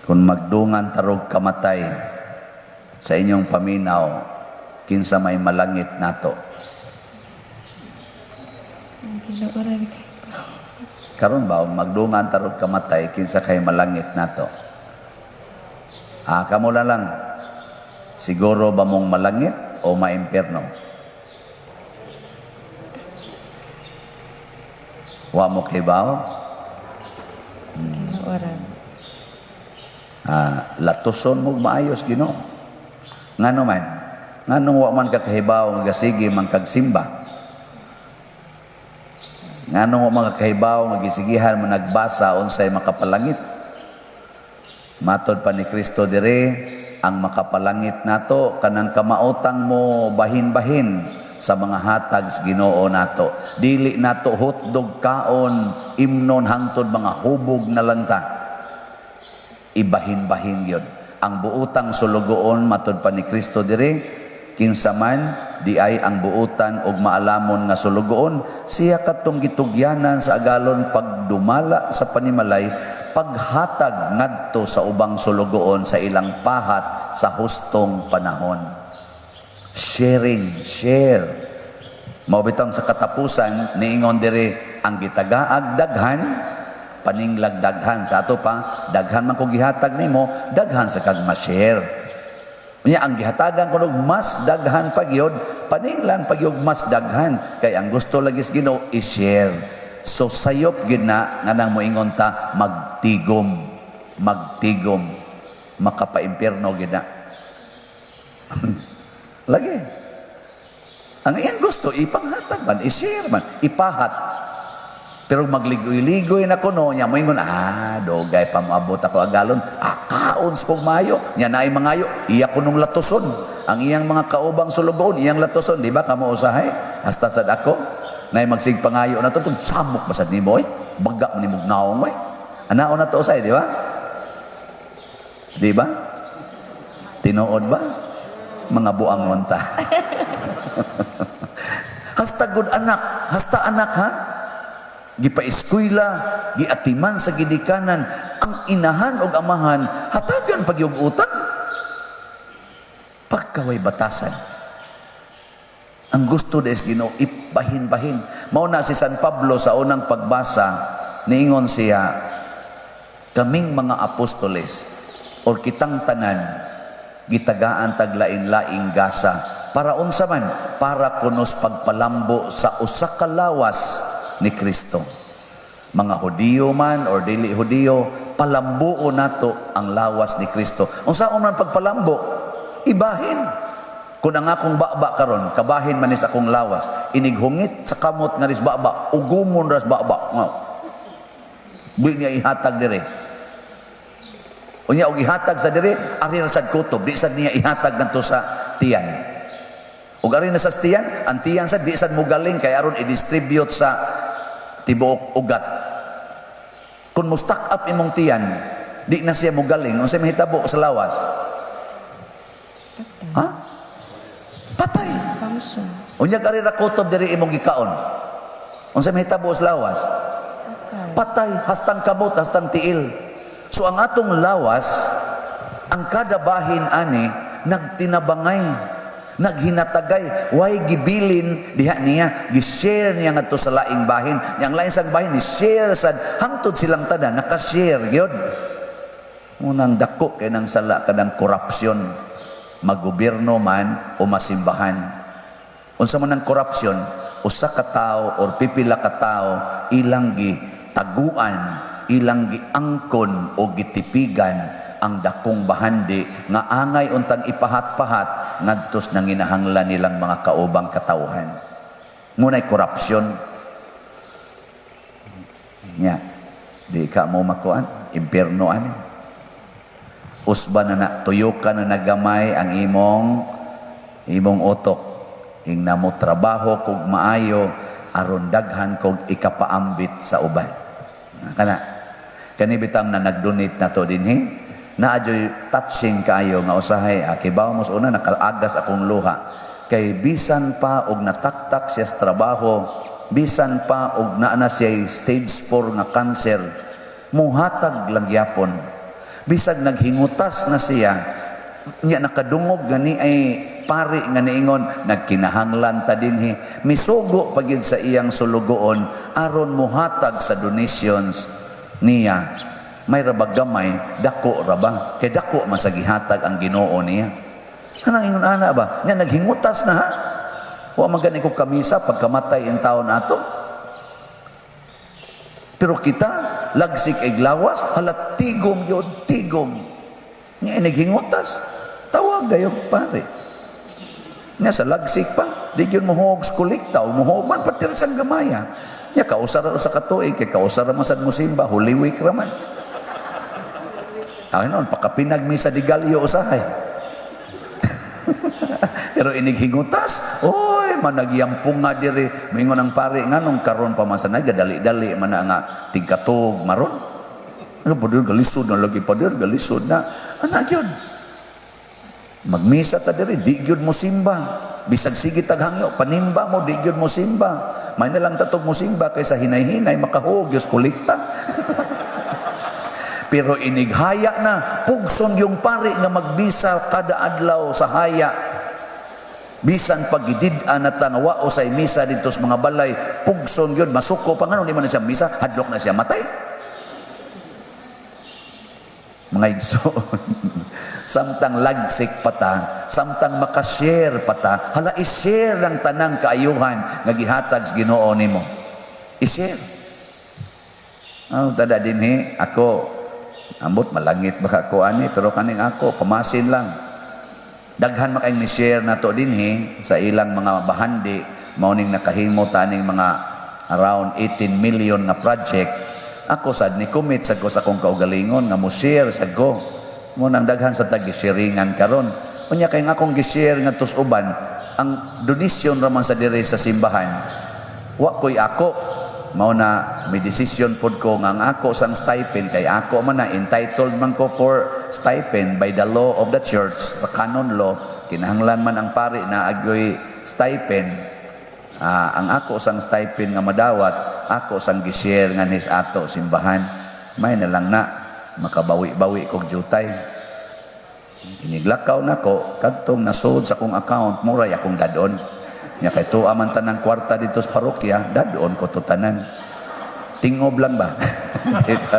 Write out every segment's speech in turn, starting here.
Kung magdungan tarog kamatay sa inyong paminaw, kinsa may malangit nato? Ang Ginoo ra kay. Karon ba, kung magdungan tarog kamatay, kinsa kay malangit nato? Ah, kamo na lang. Siguro ba mong malangit o maimpierno? Wa mo kibaw? Ginoo ra. Ah, latuson mo maayos Ginoo. Ngano man? Nganong wa man ka kahibaw nga gasige man kag simba? Nganong wa man ka kahibaw nga gisigihan mo nagbasa unsay makapalangit? Matod pa ni Kristo dire, ang makapalangit nato kanang kamaotang mo bahin-bahin sa mga hatag sa Ginoo nato. Dili nato hotdog kaon, imnon hangtod mga hubog na lang ta. Ibahin-bahin yun. Ang buotang sulugoon, matod pa ni Kristo dire, kinsa man di ay ang buotan og maalamon nga sulugoon, siya katong gitugyanan sa agalon pagdumala sa panimalay, paghatag ngadto sa ubang sulugoon sa ilang pahat sa hustong panahon. Sharing, share. Mao bitong sa katapusan niingon dire, ang gitagaag daghan, paninglag daghan. Sa ato pa, daghan man ko gihatag nimo, daghan sa kag ma-share. Unya ang gihatagan kuno mas daghan pa gyud, paninglan pa gyud mas daghan, kay ang gusto lagi sa Ginoo i-share. So sayop gyud na nga nang moingon ta magtigom, magtigom, makapaimpierno gyud na. Lagi. Ang iyang gusto ipanghatag man, i-share man, ipahat. Pero magligoy-ligoy na kuno, nya moingon, dugay pa moabot ako agalon, kaon sa kog maayo, nya naay mangayo, iya kunong latuson. Ang iyang mga kaubang sulugoon, iyang latuson, di ba kamo usahay? Hasta sad ako, naay magsigpangayo na to, tug samok ba sad nimo oy? Baga man nimog naong oy. Anaon na to usahay, di ba? Di ba? Tinuod ba? Mga buangon ta. Hasta good anak, hasta anak ha? Gipa-eskwela, giatiman sa gidikanan, ang inahan og amahan, hatagan pag yung utang. Pagkaway batasan. Ang gusto des Ginoo ibahin-bahin. Mao na si San Pablo sa unang pagbasa, niingon siya, kaming mga apostoles or kitang tanan, gitagaan tag lain-laing gasa. Para unsa man? Para kunos pagpalambo sa usa ka lawas ni Kristo. Mga Hudiyo man or dili Hudiyo, palambuo nato ang lawas ni Kristo. Unsa man pagpalambo? Ibahin. Kung ang akong baba karon, kabahin man is akong lawas, inighungit sa kamot nga ris baba, ugumon ras baba. Nga. Di niya ihatag dire. Unya og ihatag sa dire, ari ra sad kutob, di sad niya ihatag ngadto sa tiyan. Ug ari na sa tiyan, ang tiyan sad di sad mogaling kay aron i-distribute sa tibuok ugat. Kung mo stack up imong tiyan, di na siya mogaling, unsay mahitabo sa lawas? Patay. Ha? Patay. Dysfunction. Unya ari ra kutob diri imong gikaon. Unsay mahitabo sa lawas? Patay. Patay, hastang kamot, hastang tiil. So ang atong lawas, ang kada bahin ani nagtinabangay, naghinatagay, way gibilin diha niya, gi-share niya ngadto sa laing bahin. Yang laing sang bahin ni share sad hangtod silang tanan naka-share gyud. Unang dako kay nang sala kanang korupsyon, magobyerno man o masimbahan. Unsa man ang korupsyon, usa ka tawo or pipila ka tawo ilang gitaguan, ilang giangkon o gitipigan ang dakong bahandi nga angay untang ipahat-pahat ngadtos nanginahanglan nilang mga kaubang katawhan. Ngunay korupsyon. Nya, di ka mo makuan, impierno ani. Usba na na, tuyukan na nagamay ang imong utok. Ingna mo trabaho kog maayo aron daghan kog ikapaambit sa uban. Kana kani bitang na nag-donate na to dinhi, naa joy touching kaayo nga usahay, kibaw mo sa una nakaagas akong luha kay bisan pa og nataktak siya sa trabaho, bisan pa og naa na siya stage 4 nga cancer, muhatag lang gyapon. Bisag naghingutas na siya, nya nakadungog gani ay pari nga niingon, "Nagkinahanglan ta dinhi." Misugo pa gyud sa iyang sulugoon aron muhatag sa donations niya. May ra ba gamay, dako ra ba? Kay dako man sa gihatag ang Ginoo niya. Kanang ingon ana ba? Nya naghingutas na, ha. Wa man gani ko kamisa pagkamatay in taon ato. Pero kita, lagsik iglawas, hala, tigom gyud, tigom. Nya naghingutas, tawag dayon pare. Nya sa lagsik pa, di gyud mohuog sa kolekta o mohuog man patir sang gamaya. Nya kausa ra sa katuig kay kausa ra man sad mosimba, Holy Week ra man. Ay noon, pakapinag mi sa digalyo usahay. Pero inig hingutas, oy, managyampong nga diri. Mingon ang pare, "Nganong karon pa man sa nagadali-dali man na nga tigkatog maron?" "Ano pa dir, galisod na lagi pa dir, galisod na." Anak yun. Magmisa ta diri, di gyud mo simba. Bisag sige taghangyo, panimba mo, di gyud mo simba. May na lang tatog mo simba kaysa hinay-hinay makahug gyud kolekta. Pero inighaya na, pugson yung pari nga magbisa kada adlaw sa haya. Bisan pagidid-an na ta nga wa usay misa dito sa mga balay, pugson yun, masuko pa nga, di man na siya misa, hadlok na siya matay. Mga igsoon, samtang lagsik pata, samtang makashare pata, hala, i-share ang tanang kaayuhan nga gihatag sa Ginoo nimo. I-share. Oh, tada dinhi, ako, ambot malangit baka ko ani, pero kaning ako, pamasin lang. Daghan makayong ni-share nato dinhi sa ilang mga bahandi, mao ning nakahimo taning mga around 18 million nga project. Ako sad ni commit sad ko sa akong kaugalingon nga mo share sad ko. Mo nang daghan sa tag sharingan karon. Unya kay nga akong gi-share ngadto sa uban, ang donation ra man sa diri sa simbahan. Wa ko'y ako, mao na may decision pod ko nga ang ako sang stipend kay ako man na entitled man ko for stipend by the law of the church. Sa canon law, kinahanglan man ang pari na agoy stipend. Ang ako sang stipend nga madawat, ako sang gi-share nga nis ato simbahan. May na lang na makabawi-bawi kog jutay. Iniglakaw nako kadtong nasud sa akong account, muray akong dadon. Nya kay tuwa man tanang kwarta dito sa parokya, dadon ko to tanan. Tingob lang ba? Dito,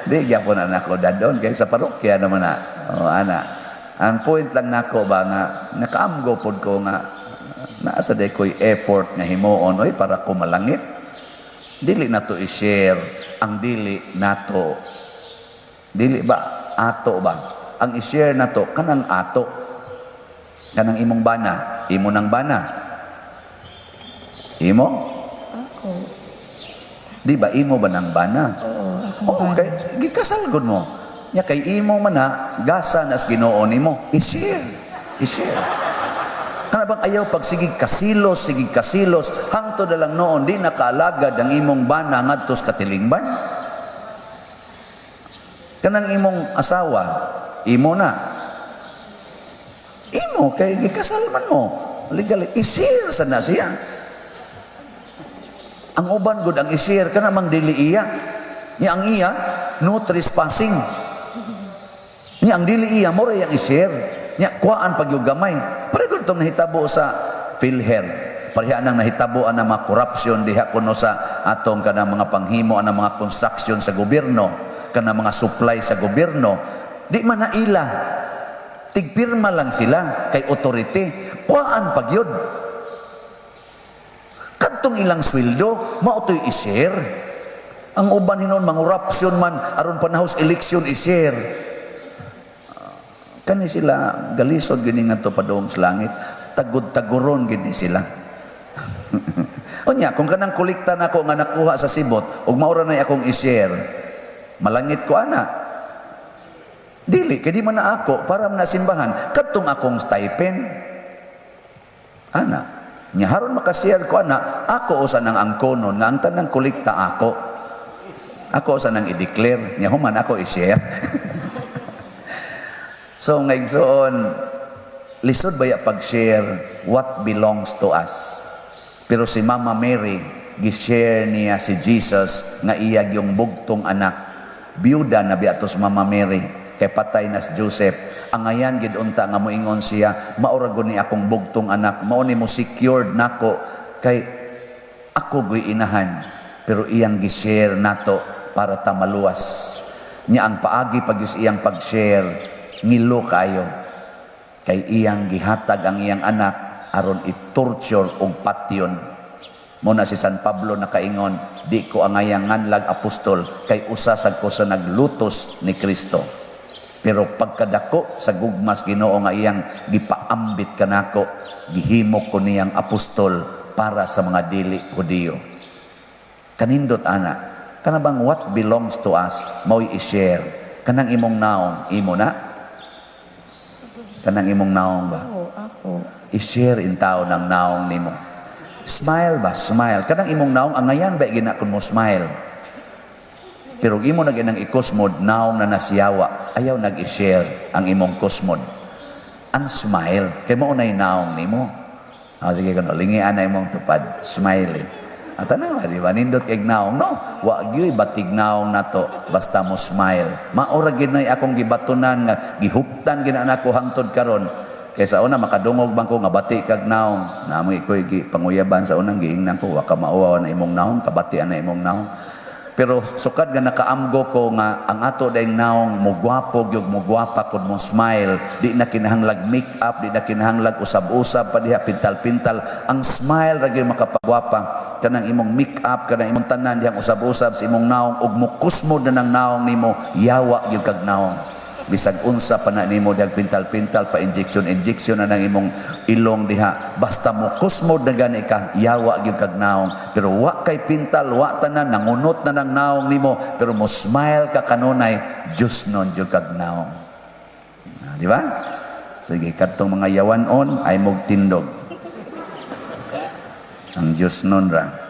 di gyapon na nako dadon kay sa parokya naman na. Oh, ana. Ang point lang nako ba nga nakaamgo pod ko nga naa sa day ko'y effort nga himuon oy para ko malangit. Dili nato i-share ang dili nato. Dili ba ato ba? Ang i-share nato kanang ato. Kanang imong bana, imo nang bana. Imo? Ako. Di ba imo ba nang bana? Oo, akong Oo, bana. Kay gikasal gud mo. Nya kay imo man na, gasa nas Ginoo nimo. I-share. I-share. Kana bang ayaw pag sige kasilos, hangtod na lang noon di nakaalagad ang imong bana ngadto sa katilingban. Kanang imong asawa, imo na. Imo kay gikasal man mo. Legal, i-share sa na siya. Ang uban gud ang i-share kana mang dili iya. Nya ang iya, no trespassing. Nya ang dili iya mo ang i-share. Nya kuhaan pag yung gamay. Pareho gud tong nahitabo sa PhilHealth. Pareha nang nahitabo ang mga corruption diha kuno sa atong kanang mga panghimo ang mga construction sa gobyerno, kanang mga supply sa gobyerno. Di man na ila. Tigpirma lang sila kay authority. Kuhaan pag yun. Kadtong ilang sweldo, mao to'y i-share. Ang uban hinon mangorupsyon man aron panahos election i-share. Kani sila galisod gini ngadto padung sa langit, tagud-taguron gini sila. Unya, kung kanang kolekta nako nga nakuha sa sibot ug mao ra nay akong i-share, malangit ko ana. Dili kay di man na ako, para man na simbahan kadtong akong stipend. Ana, nya haron makashare ko ana, ako usa nang angkonon nga ang tanang kolekta ako. Ako usa nang i-declare, nya human ako i-share. So nga igsoon, lisod baya pag-share what belongs to us. Pero si Mama Mary, gi-share niya si Jesus nga iya yung bugtong anak. Biyuda na biya to sa Mama Mary kay patay na si Joseph. Angayan gid unta nga moingon siya, "Mao ra gud ni akong bugtong anak, mao ni mo secured nako kay ako guy inahan." Pero iyang gi-share nato para ta maluwas. Nya ang paagi pag iyang pag-share, ngilo kayo kay iyang gihatag ang iyang anak aron i-torture og patyon. Mo na si San Pablo nakaingon, "Di ko angayang nganlag apostol kay usa sad ko sa naglutos ni Kristo." Pero pagkadako sa gugmas Ginoo nga iyang gipaambit kanako, gihimo ko niyang apostol para sa mga dili Hudiyo. Kanindot ana, kana bang what belongs to us mao'y i-share. Kanang imong naong, imo na? Kanang imong naong ba? Ako, ako. I-share in tao ng naong nimo. Smile ba? Smile. Kanang imong naong, angayan ba gina kun mo smile? Pero imo na ginang ikusmod, naong na nasiyawa, ayaw nag-i-share ang imong kusmod. Ang smile, kay mo unay naong nimo. Ah, sige kano, lingian na imong tupad, smile eh. At tanawa, di ba? Nindot kay naong, no? Wa gyud batig naong nato, basta mo smile. Maura gid nay akong gibatunan nga gihuptan gid na nako hangtod karon. Kay sa una makadungog man ko nga bati kag naong. Namo ikoy gi panguyaban sa unang giingnan ko, wa ka mauwaw na imong naong, kabati na imong naong. Pero sukad nga nakaamgo ko nga ang ato dayng naong mugwapo gyud, mugwapa kung mo smile, di na kinahanglag make up, di na kinahanglag usab-usab pa diha, pintal-pintal. Ang smile ra gyud makapagwapa. Kanang imong make up, kanang imong tanan dihang usab-usab sa imong naong ug mukusmod na ng naong nimo, yawa gyud kag naong. Bisag unsa pa na nimo dihang pintal-pintal pa, injection injection na nang imong ilong diha, basta mo kusmod na gani ka, yawa gyud kag naong. Pero wa kay pintal, wa tanan, nangunot na nang naong nimo, pero mo smile ka kanunay, Diyos nun gyud kag naong. Ah, di ba? Sige, kadtong mga yawan-on ay mog tindog ang Diyos nun ra.